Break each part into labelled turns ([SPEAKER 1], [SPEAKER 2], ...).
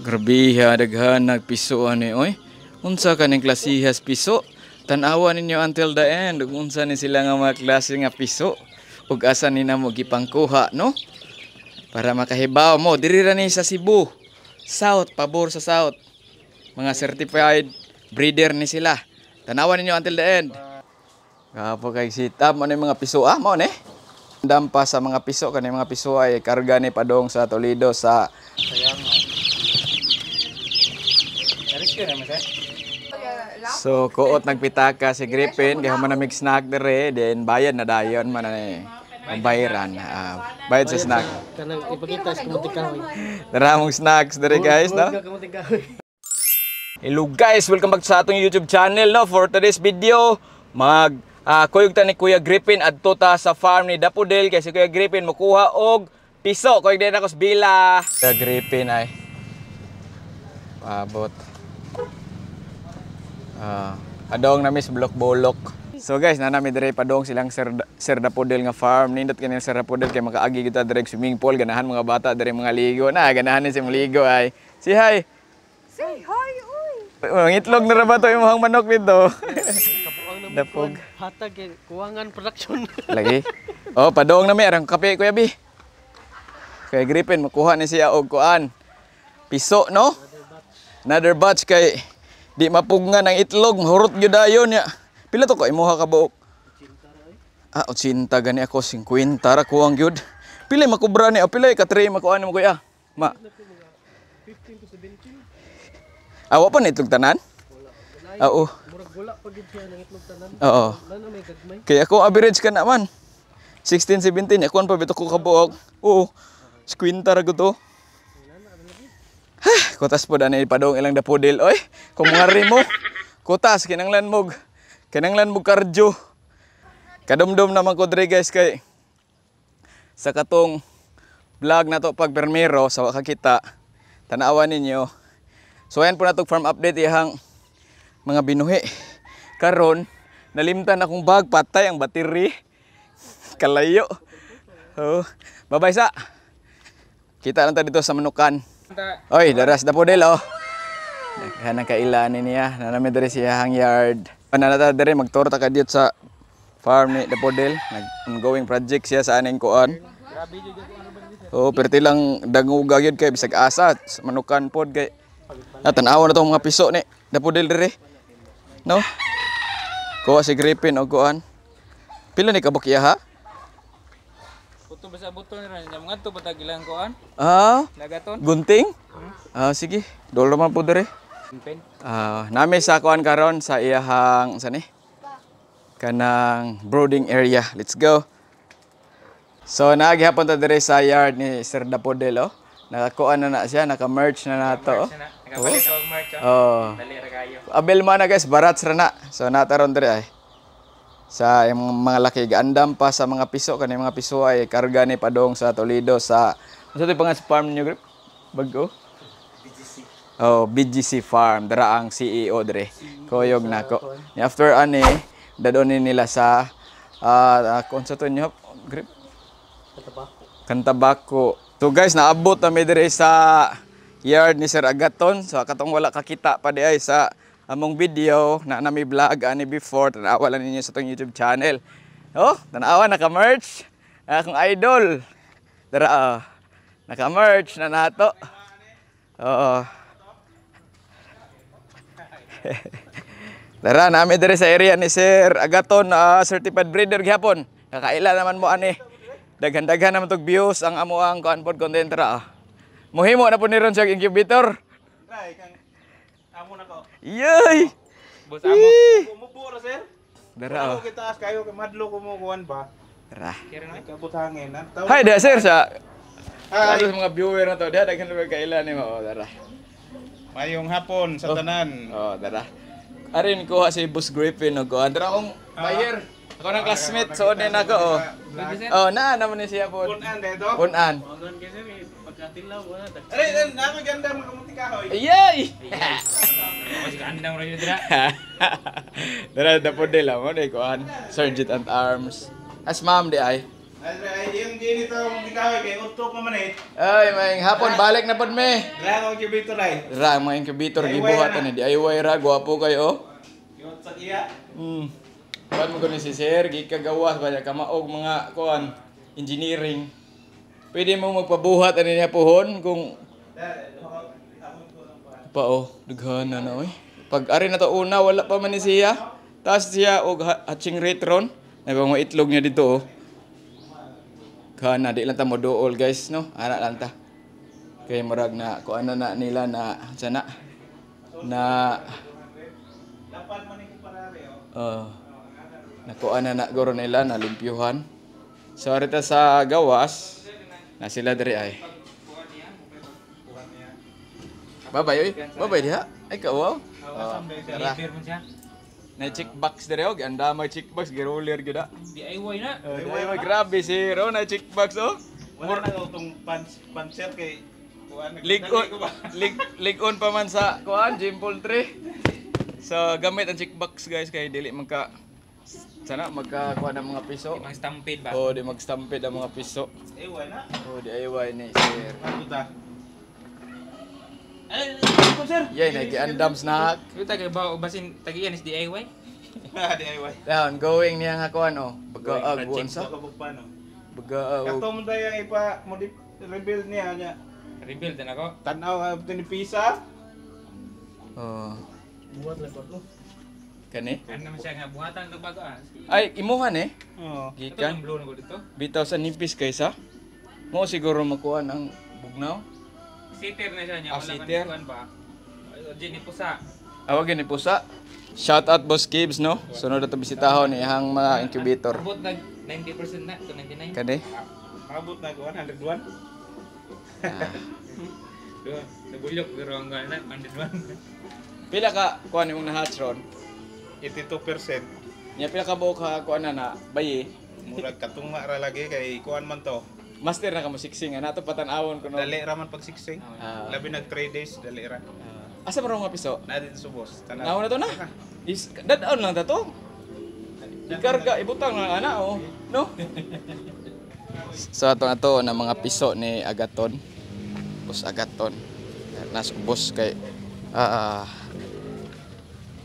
[SPEAKER 1] Grabe ha, daghan nagpiso ani oy. Unsa kaning klasihas piso? Tan-awa ninyo until the end ug unsa ni sila nga mga klase nga piso ug asa ni namo gipangkuha, no? Para makahibaw mo, diri ra ni sa Cebu. South, pabor sa South. Mga certified breeder ni sila. Tanawa ninyo until the end. Gapo kay sit up mo ni mga piso ah, mo ni. Dampa sa mga piso kani mga piso ay karga ni padong sa Toledo sa So kuot nagpitaka si Griffin kay human na snack dire, then bayad na dayon man na ni. Ang bayaran, bayad sa snack.
[SPEAKER 2] Kanang ipakita sa kamuting kahoy.
[SPEAKER 1] Dara mong snacks dire, guys, no?
[SPEAKER 2] Kamuting kahoy.
[SPEAKER 1] Hello guys, welcome back sa atong YouTube channel, no. For today's video, mag kuyog ta ni Kuya Griffin adto ta sa farm ni Dapodel kay si Kuya Griffin mokuha og piso. Kuyog din ako sa bila. Kuya Griffin ay paabot. Adong na miss bulok-bulok. So guys, na nami dire padong silang Sir Dapodel nga farm. Nindot kanil Sir Dapodel kay makaagi kita dire swimming pool, ganahan mga bata dire mga ligo na, ganahan ni si ligo ay. Si hi.
[SPEAKER 3] Say hi, uy!
[SPEAKER 1] Mangitlog na ra ba to imong manok dito?
[SPEAKER 2] Kabuang na
[SPEAKER 1] Dapog.
[SPEAKER 2] Hatag eh, kuwangan production.
[SPEAKER 1] Lagi. Oh, padong na mi arang kape, Kuya B. Kay Griffin makuha ni siya og kuan. Piso, no? Another batch kay di mapugngan ang itlog, mahurot gyud dayon ya. Pila to ko imuha ka buok? Ah, 80 gani ako, 50 ra kuwang gyud. Pila makubra ni? O pila ka tray makuan mo, kuya? Ma.
[SPEAKER 2] 15 to 17.
[SPEAKER 1] Ah, wa pa na itlog tanan? Oo.
[SPEAKER 2] Murag wala pa gid siya ng itlog tanan.
[SPEAKER 1] Oo.
[SPEAKER 2] Wala na may gagmay.
[SPEAKER 1] Kaya ako average ka naman. 16, 17, ako pa bito ko kabuok. Oo. 50 ra to. Ha, kutas po dani padong ilang dapodel oy. Kung mga mo. Kutas kinanglan mog cardio. Kadumdum naman ko dre guys kay sa katong vlog na to pag permero sa wa kakita. Tanawa ninyo. So ayan po na farm update ihang mga binuhi. Karon nalimtan akong bag, patay ang battery. Kalayo. Oh. Bye-bye sa. Kita lang ta dito sa manukan. Oy, daras na po del oh. Daghan ang kailan niya. Nanami diri siya hang yard. Nanata diri magtour ta ka dito sa farm ni Dapodel. Nag ongoing project siya sa aning kuan. Oh, perti lang danguga gyud kay bisag asa sa manukan pod kay. Ah, tan-awa na tong mga piso ni Dapodel diri. No? Kuha si Griffin og kuan. Pila ni kabuk iya ha?
[SPEAKER 4] Buto ba sa buto ni ran mga to patag ilang kuan?
[SPEAKER 1] Ah,
[SPEAKER 4] Lagaton.
[SPEAKER 1] Gunting? Ah, sige. Dolo man po diri.
[SPEAKER 4] Pen.
[SPEAKER 1] Ah, nami sa kuan karon sa iyahang sa ni? Kanang brooding area. Let's go. So naghapon ta diri sa yard ni Sir Dapodel oh. Nakakuan na na siya, naka-merch na nato. Oh.
[SPEAKER 4] Nakapalit og merch oh.
[SPEAKER 1] Oh.
[SPEAKER 4] Dali ra kayo.
[SPEAKER 1] Abel man na guys, barats ra na. So nataron diri ay. Sa imong mga laki gaandam pa sa mga piso kani mga piso ay karga ni padong sa Toledo sa unsa to pangan sa farm niyo, Grip? Bago?
[SPEAKER 4] BGC.
[SPEAKER 1] Oh, BGC Farm. Dara ang CEO dire. Koyog nako. Ni after ani dadon nila sa unsa to niyo, Grip?
[SPEAKER 2] Katabako.
[SPEAKER 1] Kantabako. So guys, naabot na mi dire sa yard ni Sir Agaton. So katong wala kakita pa di ay sa among video na nami vlog ani before, tanawa lang ninyo sa tong YouTube channel. Oh, tanawa naka-merch. Akong idol. Dara oh. Naka-merch na nato. Oo. Dara nami dire sa area ni Sir Agaton, certified breeder gihapon. Kakaila naman mo ani. Daghan-daghan naman tog views ang amo ang kuan pod content ra. Muhimo na po ni ron siya incubator.
[SPEAKER 5] Try kang amo na ko.
[SPEAKER 1] Yay!
[SPEAKER 4] Boss amo.
[SPEAKER 5] Umubo ra, sir.
[SPEAKER 1] Dara oh.
[SPEAKER 5] Ako kita kayo kay madlo ko mo kuan ba.
[SPEAKER 1] Dara.
[SPEAKER 5] Kabut hangin.
[SPEAKER 1] Hi there sir sa
[SPEAKER 5] Hi.
[SPEAKER 1] Sa mga viewer na to, diha daghan na kaila nimo oh, dara.
[SPEAKER 5] Mayong hapon sa tanan.
[SPEAKER 1] Oh, dara. Arin kuha si Boss Griffin og kuan. Dara akong buyer. Ako ng classmate so din ako oh. Oh, naa naman ni siya po.
[SPEAKER 5] Punan dito.
[SPEAKER 1] Punan.
[SPEAKER 2] Kuwangan kasi may pagkatilaw wala.
[SPEAKER 5] Ay, ay, nako ganda mga kamuti kahoy.
[SPEAKER 1] Yay!
[SPEAKER 4] Mas gandang ra yun dira.
[SPEAKER 1] Dara Dapodel mo ni kuan. Sergeant at Arms. As ma'am di ay.
[SPEAKER 5] Ay, yung ginito kamuti kahoy kay utok pa man eh.
[SPEAKER 1] Ay, may hapon balik na pod me.
[SPEAKER 5] Dra ako incubator ay.
[SPEAKER 1] Ra ang mga incubator
[SPEAKER 5] DIY
[SPEAKER 1] gibuhat
[SPEAKER 5] na.
[SPEAKER 1] ani DIY ra gwapo kayo.
[SPEAKER 5] Yun sa iya.
[SPEAKER 1] Kuan mo gani si sir, gikagawas ba niya kamaog mga kuan engineering. Pwede mo magpabuhat ani niya pohon kung pa oh, daghan na na oy. Pag ari na to una wala pa man ni siya. Taas siya og hatching rate ron. May mga itlog niya dito oh. Kana di lang ta mo duol guys no. Ana lang ta. Kay murag na kuan na na nila na sana na
[SPEAKER 5] Dapat man ni parare oh.
[SPEAKER 1] Nakuha na na guro nila na limpyuhan. So arita sa gawas na sila diri ay. Babay oy. Babay diha. Ay ka wow. Oh, tara.
[SPEAKER 4] Deliver man siya.
[SPEAKER 1] Na check box diri og anda may check box giroller gyud ah.
[SPEAKER 4] DIY na.
[SPEAKER 1] Oh, DIY grabe si ro na check box oh.
[SPEAKER 5] Wala na itong panser kay kuan.
[SPEAKER 1] Lig-on lig-on pa man sa kuan Gym Poultry. So gamit ang check box guys kay dili magka sana magka kuan ang mga piso.
[SPEAKER 4] Mga stampede ba?
[SPEAKER 1] Oh, di magstampede ang mga piso.
[SPEAKER 5] Eh wala.
[SPEAKER 1] Oh, DIY ni sir.
[SPEAKER 5] Ano ta? Ay, ko sir.
[SPEAKER 1] Yay, nagiandam snack.
[SPEAKER 4] Kita kay ba basin tagian is DIY.
[SPEAKER 5] DIY.
[SPEAKER 1] Down, going niya nga kuan oh. Bagaag buon sa.
[SPEAKER 5] Baka bugpano.
[SPEAKER 1] Bagaag.
[SPEAKER 5] Kato mo tayo ang ipa modif rebuild niya niya.
[SPEAKER 4] Rebuild na ako.
[SPEAKER 5] Tanaw ang tinipisa.
[SPEAKER 1] Oh.
[SPEAKER 2] Buhat lang ko.
[SPEAKER 1] Kani?
[SPEAKER 4] Ano naman siya nga buhatan og bago ah.
[SPEAKER 1] Ay, imuhan eh.
[SPEAKER 5] Oo.
[SPEAKER 4] Ito
[SPEAKER 1] Gikan.
[SPEAKER 4] ang blue na ko dito.
[SPEAKER 1] Bitaw sa nipis kaysa. Mo siguro makuha ng bugnaw.
[SPEAKER 4] Sitter na siya niya.
[SPEAKER 1] Ah,
[SPEAKER 4] Wala
[SPEAKER 1] sitter.
[SPEAKER 4] man kuan ba. Jenny pusa.
[SPEAKER 1] Awag ni pusa. Shout out Boss Gibbs no. Sunod ato bisitahon ihang mga incubator.
[SPEAKER 4] Abot nag 90% na to 99.
[SPEAKER 1] Kani?
[SPEAKER 5] Makabot na ko 101.
[SPEAKER 4] Doon, nabulok pero ang gana 101.
[SPEAKER 1] Pila ka kuan imong na-hatch ron?
[SPEAKER 5] 82%.
[SPEAKER 1] Nya pila ka buok ka kuan na na bayi.
[SPEAKER 5] Murag katunga ra lagi kay kuan man to.
[SPEAKER 1] Master na ka mo siksing ana to patan-awon ko no.
[SPEAKER 5] Dali ra man pagsiksing.
[SPEAKER 1] Ah.
[SPEAKER 5] Labi nag 3 days dali ra.
[SPEAKER 1] Asa man nga piso?
[SPEAKER 5] Na dito subos. Tanaw.
[SPEAKER 1] Naon na to na. Is dad-on lang ta to. Ikarga ibutang lang ana oh. No? So ato ato na mga piso ni Agaton. Boss Agaton. Nas ubos kay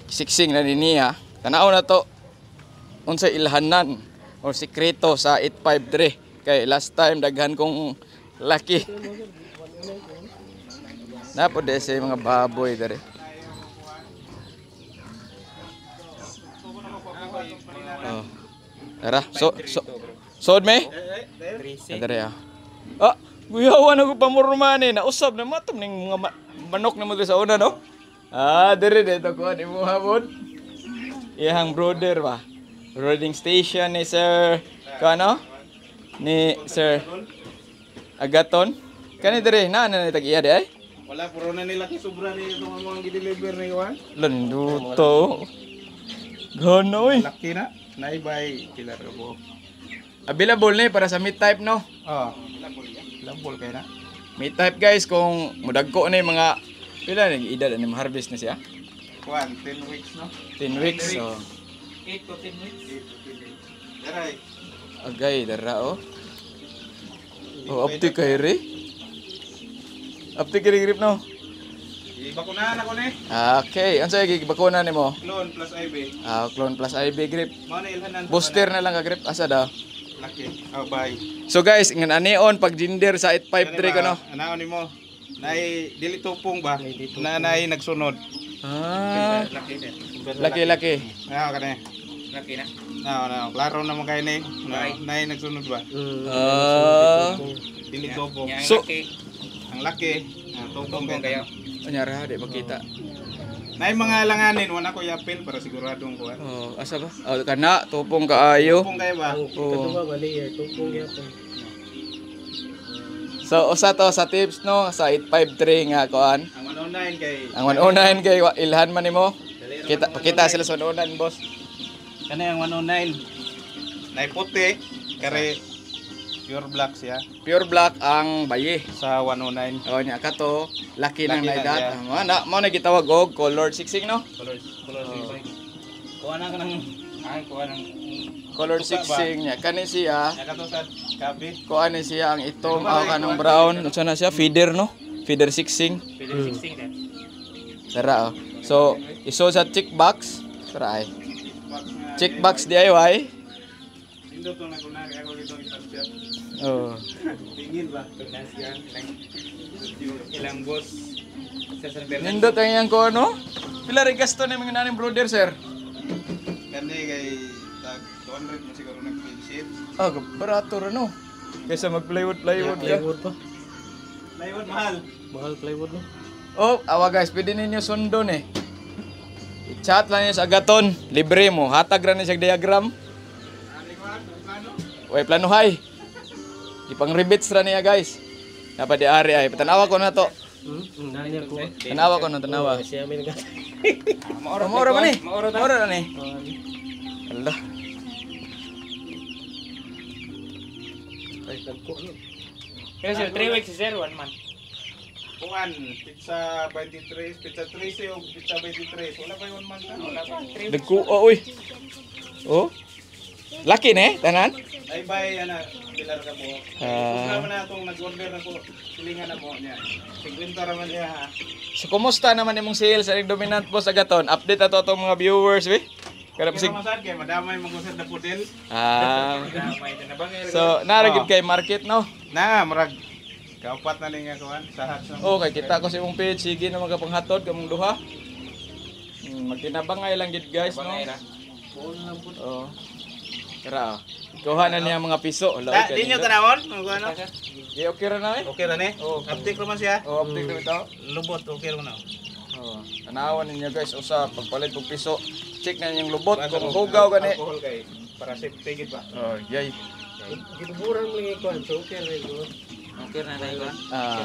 [SPEAKER 1] siksing na ni niya. Tanaw na to unsay ilhanan o sikreto sa 853 kay last time daghan kong laki. Napo de sa mga baboy dere. Oh. Tara, so so sod me? Dere ah. Ah, guyawan ako pamurmani na usab na matom ning mga manok na mo diri sa una no. Ah, dere dito kuan imo habon. Iyang brother ba? Brooding station ni Sir kano? Ni Sir Agaton. Kani dere na na ni tag-iya di ay?
[SPEAKER 5] Wala puro na nila kay sobra ni itong mga gi-deliver ni kuan.
[SPEAKER 1] Landuto. Ganoy.
[SPEAKER 5] Laki na. Naibay kila ra bo.
[SPEAKER 1] Available ni para sa meat type no.
[SPEAKER 5] Oh. Labol kay na.
[SPEAKER 1] Meat type guys kung mudagko ni mga pila ni edad ani harvest na siya?
[SPEAKER 5] Kuan 10 weeks no.
[SPEAKER 1] 10 weeks. So
[SPEAKER 4] 8 to 10 weeks.
[SPEAKER 5] Daray.
[SPEAKER 1] agay dara oh. Oh, apti kay re. Apti kay grip no.
[SPEAKER 5] Ibakunahan ako ni.
[SPEAKER 1] Okay, unsa gyud bakuna nimo?
[SPEAKER 5] Clone plus IV.
[SPEAKER 1] Ah, clone plus IV grip.
[SPEAKER 5] Mao na ilhanan.
[SPEAKER 1] Booster na lang ka grip asa daw.
[SPEAKER 5] Laki. Oh, bye.
[SPEAKER 1] So guys, ngan anion pag gender sa 853 ko no.
[SPEAKER 5] Anaon nimo. Nay dili tupong ba? Na nay nagsunod.
[SPEAKER 1] Ah,
[SPEAKER 5] Laki din.
[SPEAKER 1] laki laki.
[SPEAKER 5] Ah, kani.
[SPEAKER 4] Laki na.
[SPEAKER 5] Na na klaro naman kay ni. Na nay nagsunod ba?
[SPEAKER 1] Ah,
[SPEAKER 5] Dili tupong.
[SPEAKER 4] Nya ang
[SPEAKER 1] So-
[SPEAKER 4] laki.
[SPEAKER 5] Ang laki. Ah, tupong
[SPEAKER 4] Tungkong
[SPEAKER 5] kayo.
[SPEAKER 4] kayo.
[SPEAKER 1] anyara di makita.
[SPEAKER 5] Nay mga langanin wala ko yapil para siguradong ko.
[SPEAKER 1] Oh, asa ba? Oh, kana tupong kaayo.
[SPEAKER 5] Tupong kayo ba?
[SPEAKER 2] Ang kaduwa ba layer tupong gyapon.
[SPEAKER 1] So usa to sa tips no sa 853 nga kuan.
[SPEAKER 5] Ang 109 kay
[SPEAKER 1] Ang 109 kay ilhan man nimo. Kita pakita sila sa 109 boss.
[SPEAKER 5] Kani ang 109. Nay puti kare pure black siya
[SPEAKER 1] Pure black ang bayi.
[SPEAKER 5] sa 109.
[SPEAKER 1] Oh nya kato laki nang
[SPEAKER 5] Laki na
[SPEAKER 1] naidad.
[SPEAKER 5] siya.
[SPEAKER 1] Mo na mo na gitawag og color siksik no.
[SPEAKER 5] Color color oh. Kuha na ka ng
[SPEAKER 4] Ay, kuha ng
[SPEAKER 1] Color
[SPEAKER 5] Tuka ba?
[SPEAKER 1] sixing niya. Kani siya,
[SPEAKER 5] Nya kato sa kabi.
[SPEAKER 1] kuan ni siya ang itom aw kanang brown. Unsa na siya? Feeder, no? Feeder sixing.
[SPEAKER 4] Pwede 16 din.
[SPEAKER 1] Tara oh. So, iso sa chick box. Tara ay.
[SPEAKER 5] Box nga.
[SPEAKER 1] Chick box DIY.
[SPEAKER 5] Indot tong naguna kay ako dito ipansya.
[SPEAKER 1] Oh.
[SPEAKER 5] Tingin ba?
[SPEAKER 4] Ilang ilang boss sa San Bernardo.
[SPEAKER 1] Nindot ang iyang ko ano? Pila rin gasto ni mga naning brother, sir?
[SPEAKER 5] Kani kay tag 200 mo siguro nag-sheet.
[SPEAKER 1] Ah, barato ra no. Kaysa mag plywood plywood ka.
[SPEAKER 2] Plywood pa.
[SPEAKER 5] Plywood mahal.
[SPEAKER 2] Mahal plywood, no?
[SPEAKER 1] Oh, awa guys, pwede ninyo sundon eh. I-chat lang ninyo sa Agaton, libre mo. Hatag ra ni siya diagram. Way plano hay. Ipang rebits ra niya, guys. Napa di ari ay. Tanawa ko na to.
[SPEAKER 2] Nanya ko.
[SPEAKER 1] Tanawa ko na tanawa.
[SPEAKER 2] Siya may nag
[SPEAKER 1] Maoro maoro man ni.
[SPEAKER 4] Maoro ta.
[SPEAKER 1] Maoro na ni. Allah.
[SPEAKER 2] Ay, nagko no.
[SPEAKER 4] Pero sir, 3 weeks sir, 1 month.
[SPEAKER 5] Kuan, pizza 23, pizza 13 o pizza 23. Wala pa yung 1 month na.
[SPEAKER 4] Wala pa, 3 weeks.
[SPEAKER 1] Dagko oh, uy. Oh. Laki ne tanan.
[SPEAKER 5] Ay bay ana pilar ka mo.
[SPEAKER 1] Ah.
[SPEAKER 5] Kusma man na atong nag-order ako, silingan na mo niya. 50 ra man niya ha.
[SPEAKER 1] So kumusta naman imong sales sa dominant, boss Agaton? Update ato atong mga viewers we. Kada
[SPEAKER 5] Pero
[SPEAKER 1] sig
[SPEAKER 5] masad kay madamay mo kusad na pudel.
[SPEAKER 1] Ah.
[SPEAKER 4] Damay na ba ngayon?
[SPEAKER 1] So nara gid kay market no.
[SPEAKER 5] Na murag kaupat na ning kuan sa hats na.
[SPEAKER 1] Oh, kay kita ko sa imong page, sige na magapanghatod kamong duha. Magtinabangay lang gid guys, no.
[SPEAKER 4] Bangay ra.
[SPEAKER 1] Oh. Tara. Oh. Kuha na niya mga piso. Wala
[SPEAKER 5] Ta, di nyo tanawon? Ano?
[SPEAKER 1] Di okay ra na eh.
[SPEAKER 5] Okay ra ni?
[SPEAKER 1] Oh.
[SPEAKER 5] Update ra man siya.
[SPEAKER 1] Oh, update na ito.
[SPEAKER 5] Lubot okay ra man.
[SPEAKER 1] Oh. Tanawan ninyo guys usa pagpalit og piso. Check na ninyong lubot kung hugaw gani.
[SPEAKER 5] Alcohol kay para safety gid ba.
[SPEAKER 1] Oh, yay.
[SPEAKER 2] Ginuburan mo lang ikuan, so okay ra ko.
[SPEAKER 4] Okay na tayo kuan.
[SPEAKER 1] Ah,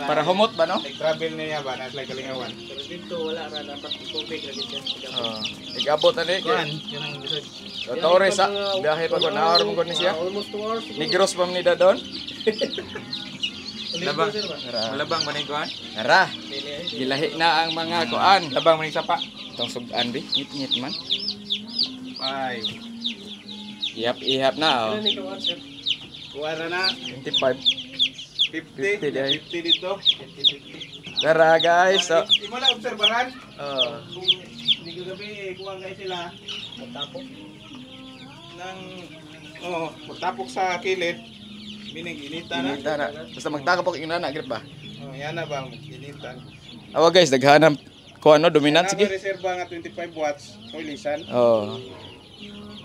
[SPEAKER 1] para humot ba no?
[SPEAKER 5] Like travel niya ba na like kalingawan.
[SPEAKER 2] Pero dito wala ra dapat tubig ra gid siya.
[SPEAKER 1] Oh, igabot na ni.
[SPEAKER 5] Kuan, kanang bisag.
[SPEAKER 1] So, Torres ah, biyahe pa ko na hour mo ko ni siya.
[SPEAKER 2] Almost 2 hours.
[SPEAKER 1] Negros pa man ni dadon.
[SPEAKER 4] Labang.
[SPEAKER 1] Tara.
[SPEAKER 4] Malabang man kuan.
[SPEAKER 1] Tara. Gilahi na ang mga kuan.
[SPEAKER 4] Labang man sapa.
[SPEAKER 1] Itong sugan bi, ngit-ngit man.
[SPEAKER 5] 5.
[SPEAKER 1] Ihap-ihap na oh.
[SPEAKER 2] Kailan ikaw, sir?
[SPEAKER 5] Kuan ra na
[SPEAKER 1] 25.
[SPEAKER 5] 50.
[SPEAKER 1] 50 day.
[SPEAKER 5] 50 dito. 50.
[SPEAKER 1] Tara guys. So,
[SPEAKER 5] Imo lang obserbaran
[SPEAKER 1] oh.
[SPEAKER 5] kung hindi ko gabi kuan kay sila
[SPEAKER 2] Matapok.
[SPEAKER 5] nang oh, magtapok sa kilid meaning inita na.
[SPEAKER 1] Inita na. Basta magtakapok yung nana, grip ba?
[SPEAKER 5] Oh, yan na ba inita.
[SPEAKER 1] Awa guys, daghanam ko ano, dominant
[SPEAKER 5] Ako
[SPEAKER 1] sige.
[SPEAKER 5] reserba nga 25 watts lisan.
[SPEAKER 1] Oh.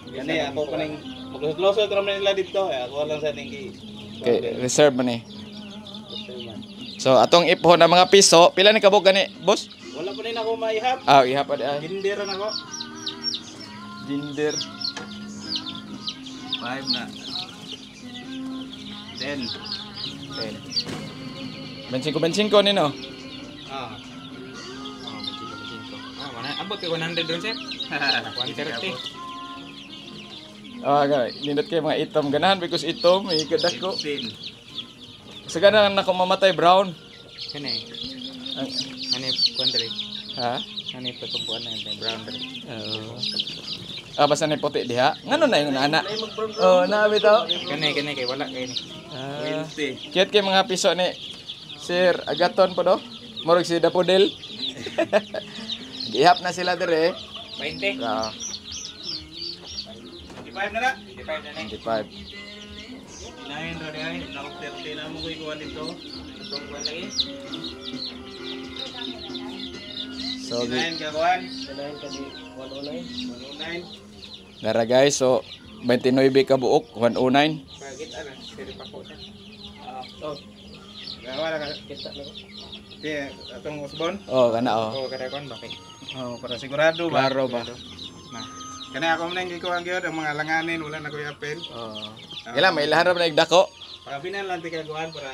[SPEAKER 5] Kani ako kaning maglusot ra man nila dito. Eh, ako lang sa ning gi.
[SPEAKER 1] Okay, reserve man eh. So atong ipho na mga piso, pila ni kabuk gani, boss?
[SPEAKER 5] Wala pa rin ako maihap.
[SPEAKER 1] Ah, ihap pa di ay.
[SPEAKER 5] Ginder na ako.
[SPEAKER 1] Ginder.
[SPEAKER 5] 5 na. 10.
[SPEAKER 1] 10. 25 25 ni no.
[SPEAKER 5] Ah.
[SPEAKER 4] Oh, 25. Ah, mana abot kay 100 doon sir. 130.
[SPEAKER 1] Ah, gani, nindot kay mga itom ganahan because itom may kadako.
[SPEAKER 5] 15.
[SPEAKER 1] Sa ganahan na ako mamatay brown.
[SPEAKER 4] Kani.
[SPEAKER 1] Ang,
[SPEAKER 4] Ani kuan diri.
[SPEAKER 1] ha?
[SPEAKER 4] Ani patumbuan na yun, brown diri.
[SPEAKER 1] Oo. Ah, basta ni puti diha. Ngano na yung ana? Oh, naa bitaw.
[SPEAKER 4] Kani kani kay wala kay ni.
[SPEAKER 1] Ah,
[SPEAKER 5] 20.
[SPEAKER 1] cute kay mga piso ni Sir Agaton po do. Murag si Daffodil. Gihap na sila dire.
[SPEAKER 4] 20.
[SPEAKER 1] Ah,
[SPEAKER 5] 25 na na.
[SPEAKER 4] 25 na ni.
[SPEAKER 1] 25.
[SPEAKER 5] 9 ra di ay. Nako 30 na mo ko ikuha dito.
[SPEAKER 4] Itong kuan lagi.
[SPEAKER 1] So,
[SPEAKER 5] 9 ka kuan.
[SPEAKER 2] Kailangan ka di 109.
[SPEAKER 5] 109.
[SPEAKER 1] Dara guys, so 29 ka buok, 109.
[SPEAKER 4] Pagit ana, sir pa ko sir.
[SPEAKER 2] Oh,
[SPEAKER 5] Gawa ra ka.
[SPEAKER 2] kita na.
[SPEAKER 5] Di atong usbon.
[SPEAKER 1] Oh, kana oh.
[SPEAKER 4] Oh, kada kuan ba kay.
[SPEAKER 5] Oh, para sigurado ba.
[SPEAKER 1] Klaro ba?
[SPEAKER 5] Na. Kani ako man ang gikuha gyud ang mga langanin wala na ko apel.
[SPEAKER 1] Oh. Kailan may ilahan ra ba na dako?
[SPEAKER 5] Pakabinan lang ti kaguan para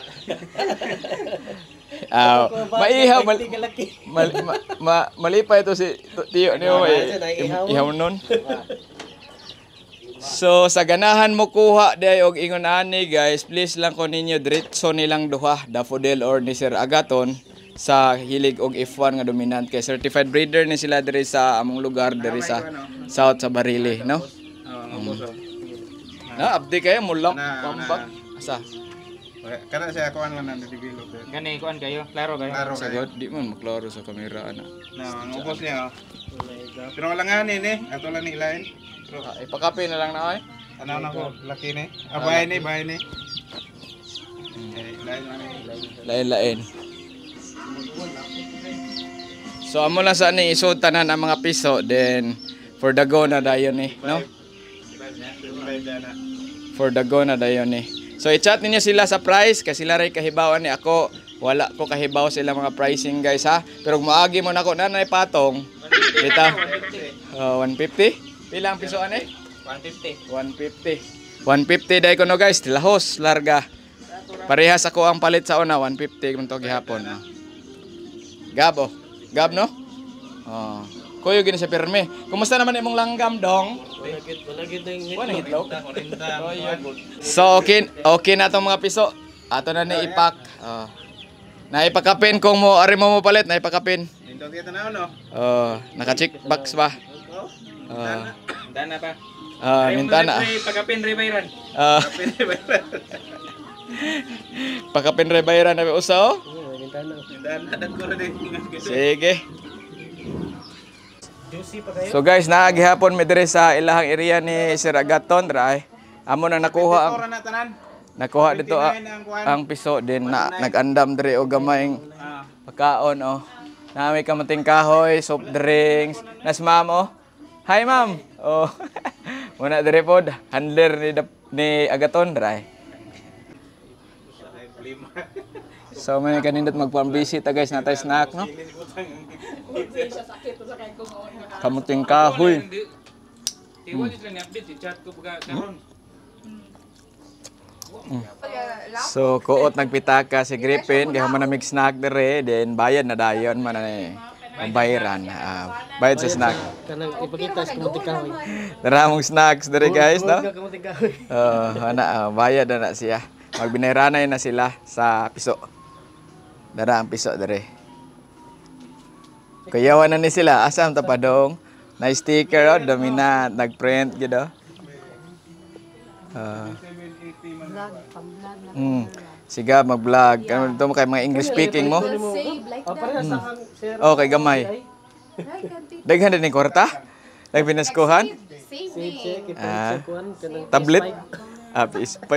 [SPEAKER 1] Ah, maihaw mal,
[SPEAKER 2] Hindi ka laki.
[SPEAKER 1] mal, ma, ma, mali pa ito si Tiyo niyo eh. Ihaw nun. So sa ganahan mo kuha day og ingon ani guys, please lang ko ninyo diretso nilang duha, Daffodil or ni Sir Agaton sa hilig og F1 nga dominant kay certified breeder ni sila diri sa among lugar diri sa South sa Barili, no?
[SPEAKER 5] Oh, Ubos oh.
[SPEAKER 1] Na abdi kayo mulam
[SPEAKER 5] Na,
[SPEAKER 1] pambag. Asa?
[SPEAKER 5] Kana siya kuan lang na develop.
[SPEAKER 4] Gani kuan kayo, klaro kayo.
[SPEAKER 5] Klaro kayo.
[SPEAKER 1] Sagod di man maklaro sa kamera ana.
[SPEAKER 5] Na, ang ubos niya oh. Pero wala nga ni ni, ato lang ni ilain. Pero
[SPEAKER 1] Ah, ipakape na lang na oy.
[SPEAKER 5] tanaw na ko, laki ni. Ah, bahay ni, bahay ni. Eh, ilain lang ni.
[SPEAKER 1] Lain-lain. So amo lang sa ni isod tanan ang mga piso, then for the go na dayon ni, no?
[SPEAKER 5] 25 na na.
[SPEAKER 1] For the go na dayon ni. So i-chat ninyo sila sa price kasi sila ray kahibawan ni ako. Wala ko kahibaw sila mga pricing, guys, ha. Pero kung maagi mo nako nanay patong. Kita. 150? Pila ang piso ani?
[SPEAKER 4] 150.
[SPEAKER 1] 150. 150 dai ko no, guys, tilahos larga. Parehas ako ang palit sa una, 150 man to gihapon. Oh. Gab oh. Gab no? Oh. Kuyo gini sa pirmi. Kumusta naman imong langgam dong?
[SPEAKER 2] Wala gid na yung
[SPEAKER 1] Wala itlog. So okay, okay na tong mga piso. Ato na ni ipak. Oh. Naipakapin kung mo ari mo mo palit, naipakapin.
[SPEAKER 5] Nindot kita na no.
[SPEAKER 1] Oh, naka-check box ba? Oh.
[SPEAKER 4] Dana pa.
[SPEAKER 1] Ah, minta na.
[SPEAKER 4] Pagapin rebayran.
[SPEAKER 1] Ah. Pakapin rebayran na usa oh.
[SPEAKER 2] Bintana.
[SPEAKER 5] Dana dagko ra din.
[SPEAKER 1] Sige.
[SPEAKER 2] Juicy pa kayo.
[SPEAKER 1] So guys, naagihapon mi diri sa ilahang area ni Sir Agaton ra. Amo na nakuha ang
[SPEAKER 5] Ora na tanan.
[SPEAKER 1] nakuha dito
[SPEAKER 5] 29 ang kuan.
[SPEAKER 1] ang piso din na nag-andam diri og gamayng pagkaon oh. Nami kamuting kahoy, soft drinks. Nas ma'am oh. Hi ma'am. Oh. Muna diri pod handler ni ni Agaton ra. So may kanindot magpambisi ta guys, natay snack no. Kamuting kahoy.
[SPEAKER 4] Tiwa sila ni update si chat ko pagka karon.
[SPEAKER 1] So kuot nagpitaka si Griffin kay man namig snack dire, then bayad na dayon man na eh. Ang bayaran, bayad sa snack.
[SPEAKER 2] Kanang ipakita sa kamuting kahoy.
[SPEAKER 1] Dara mong snacks dire guys no.
[SPEAKER 2] Huwag ka kamuting kahoy.
[SPEAKER 1] Ana, bayad na na siya. Magbinayranay na sila sa piso. Dara ang piso dire. Kuyawan na ni sila asam ta padong. Na sticker oh, dami na nagprint gid oh. Siga mag-vlog. Ano dito mo kay mga English speaking mo?
[SPEAKER 3] Save like
[SPEAKER 2] Ah,
[SPEAKER 3] that.
[SPEAKER 2] parehas sa ang sir.
[SPEAKER 1] Oh, kay gamay.
[SPEAKER 3] Right, kanti.
[SPEAKER 1] Daghan din ni kwarta. Nagpinaskuhan.
[SPEAKER 3] Saving.
[SPEAKER 2] Check, ipalit sa kuan kanang
[SPEAKER 1] Tablet.
[SPEAKER 2] PS5.
[SPEAKER 1] Ah, PS5.